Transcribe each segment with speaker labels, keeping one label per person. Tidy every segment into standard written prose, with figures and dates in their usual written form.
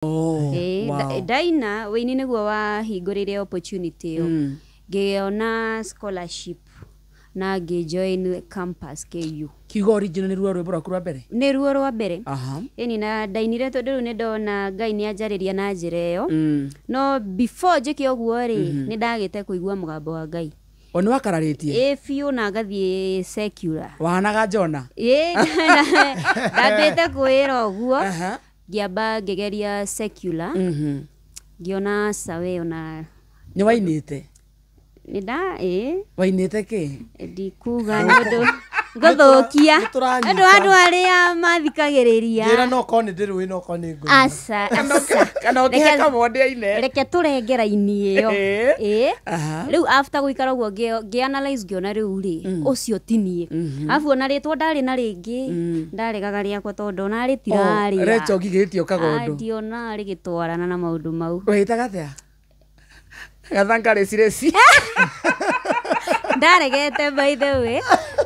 Speaker 1: Oh,
Speaker 2: Ĩĩ,
Speaker 1: wow.
Speaker 2: ndaina wĩini nĩguo wahingũrĩire opportunity ĩyo. Ngĩona scholarship na ngĩjoin campus KU.
Speaker 1: Kiugo original nĩ ruo rwĩmbo rwaku rwa mbere?
Speaker 2: Nĩ ruo rwa mbere.
Speaker 1: Aha.
Speaker 2: Ĩni, na ndainire tondũ rĩu nĩ ndona Ngai nĩ anjarĩria na njĩra ĩyo. No before njĩke ũguo rĩ, nĩ ndagĩte kũigua mũgambo wa Ngai.
Speaker 1: O nĩ wakararĩtie?
Speaker 2: Ĩ biũ, na ngathiĩ secular.
Speaker 1: Wahanaga Jona?
Speaker 2: Ĩ, ndambĩte kwĩra ũguo.
Speaker 1: Aha.
Speaker 2: Ngĩamba ngĩgeria secular. Ngĩona sawe ona.
Speaker 1: Nĩ wainĩte?
Speaker 2: Nĩ nda ĩ.
Speaker 1: Wainĩte kĩ?
Speaker 2: Ndikuga nĩ ũndũ ngũthũkia.
Speaker 3: Nĩtũranyita.
Speaker 2: Andũ arĩa mathikagĩrĩria.
Speaker 3: Njĩra no korwo nĩ ndĩrũĩ, no korwo nĩ ngũina.
Speaker 2: Aca, aca.
Speaker 1: Kana ũkĩhe Kamonde aine?
Speaker 2: Reke tũrenge raini ĩyo.
Speaker 1: Ĩĩ.
Speaker 2: Ĩĩ.
Speaker 1: Aha.
Speaker 2: Rĩu after gũikara ũguo ngĩ-analyse, ngĩona rĩu rĩ, ũcio ti niĩ. Arabu ona rĩtwa ndarĩ na rĩngĩ, ndaregaga rĩakwa tondũ ona rĩtirarĩa.
Speaker 1: Recho ngigĩtio Kagondo.
Speaker 2: Ndiona rĩgĩtwarana na maũndũ mau.
Speaker 1: Wĩtaga atĩa? Gathanka rĩcirĩci.
Speaker 2: Ndaregete, by the way,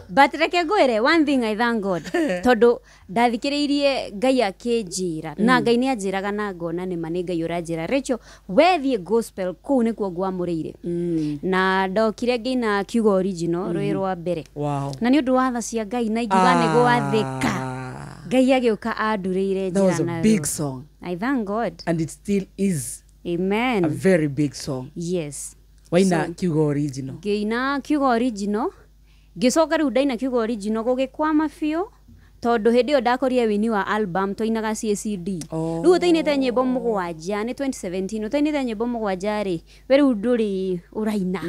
Speaker 2: but reke ngwĩre one thing, I thank God tondũ ndathikĩrĩirie Ngai akĩnjĩra, na Ngai nĩ anjĩraga na ngona nĩma nĩ Ngai ũranjĩra, "Rachel, wethiĩ gospel, kũu nĩkuo ngwamũrĩire." Na ndokire ngĩina Kiugo original rwĩ rwa mbere.
Speaker 1: Wow.
Speaker 2: Na nĩ ũndũ wa tha cia Ngai na ingiuga nĩ gwathĩka, Ngai agĩũka andurĩire
Speaker 1: That was
Speaker 2: njĩra
Speaker 1: a
Speaker 2: nayo.
Speaker 1: big song.
Speaker 2: I thank God.
Speaker 1: And it still is
Speaker 2: Amen.
Speaker 1: a very big song.
Speaker 2: Yes.
Speaker 1: Waina Kiugo original.
Speaker 2: Ngĩina Kiugo original, ngĩcoka rĩu ndaina Kiugo original gũgĩkwama biũ tondũ hĩndĩ ĩyo ndakorire wĩini wa album twainaga CACD.
Speaker 1: Oh.
Speaker 2: Rĩu ũtainĩte nyĩmbo 7, nĩ 2017, ũtainĩte nyĩmbo 7 rĩ, we rĩu ndũrĩ ũraina.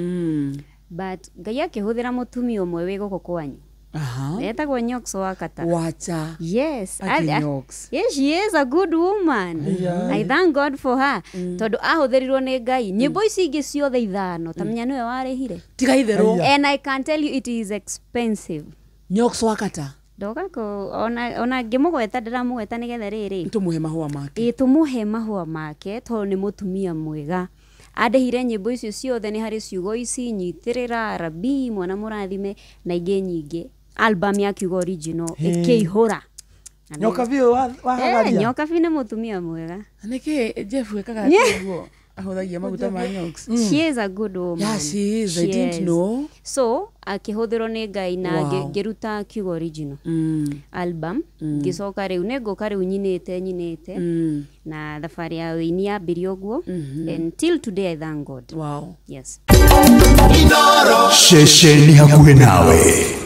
Speaker 2: But Ngai akĩhũthĩra mũtumia ũmwe wĩ gũkũ kwanyu.
Speaker 1: Aha.
Speaker 2: Etagwo Nyox wa Kata.
Speaker 1: Wacha.
Speaker 2: Yes.
Speaker 1: Ati Nyox.
Speaker 2: Yes, she is a good woman. I thank God for her. Tondũ ahũthĩrirwo nĩ Ngai. Nyĩmbo ici ingĩ ciothe ithano, ta menya nĩwe warĩhire.
Speaker 1: Tiga itherũ.
Speaker 2: And I can tell you it is expensive.
Speaker 1: Nyox wa Kata.
Speaker 2: Ndoka kũ ona ngĩmũgweta, ndĩramũgweta nĩgetha rĩrĩ.
Speaker 1: Tũmũhe mahũa make.
Speaker 2: Ĩ, tũmũhe mahũa make tondũ nĩ mũtumia mwega. Andĩhire nyĩmbo icio ciothe, nĩ harĩ ciugo ici, nyitĩrĩra, rabi, mwana mũrathime na ingĩ nyingĩ. Album ya Kiugo original ĩkĩihũra.
Speaker 3: Nyoka biũ wahagaria.
Speaker 2: Nyoka bi nĩ mũtumia mwega.
Speaker 1: Nĩkĩ Jeff wĩkaga atĩa ũguo? Ahũthagia maguta ma Nyox.
Speaker 2: She is a good woman.
Speaker 1: Yeah, she is. I
Speaker 2: She
Speaker 1: didn't
Speaker 2: is.
Speaker 1: know.
Speaker 2: So akĩhũthĩrwo nĩ Ngai na ngĩruta Kiugo original album, ngĩcoka rĩu nĩ ngũka rĩu nyinĩte nyinĩte. Na thabarĩ ya wĩini yambirie ũguo, and till today I thank God.
Speaker 1: Wow.
Speaker 2: Yes.
Speaker 4: Ceceni hakuhĩ nawe.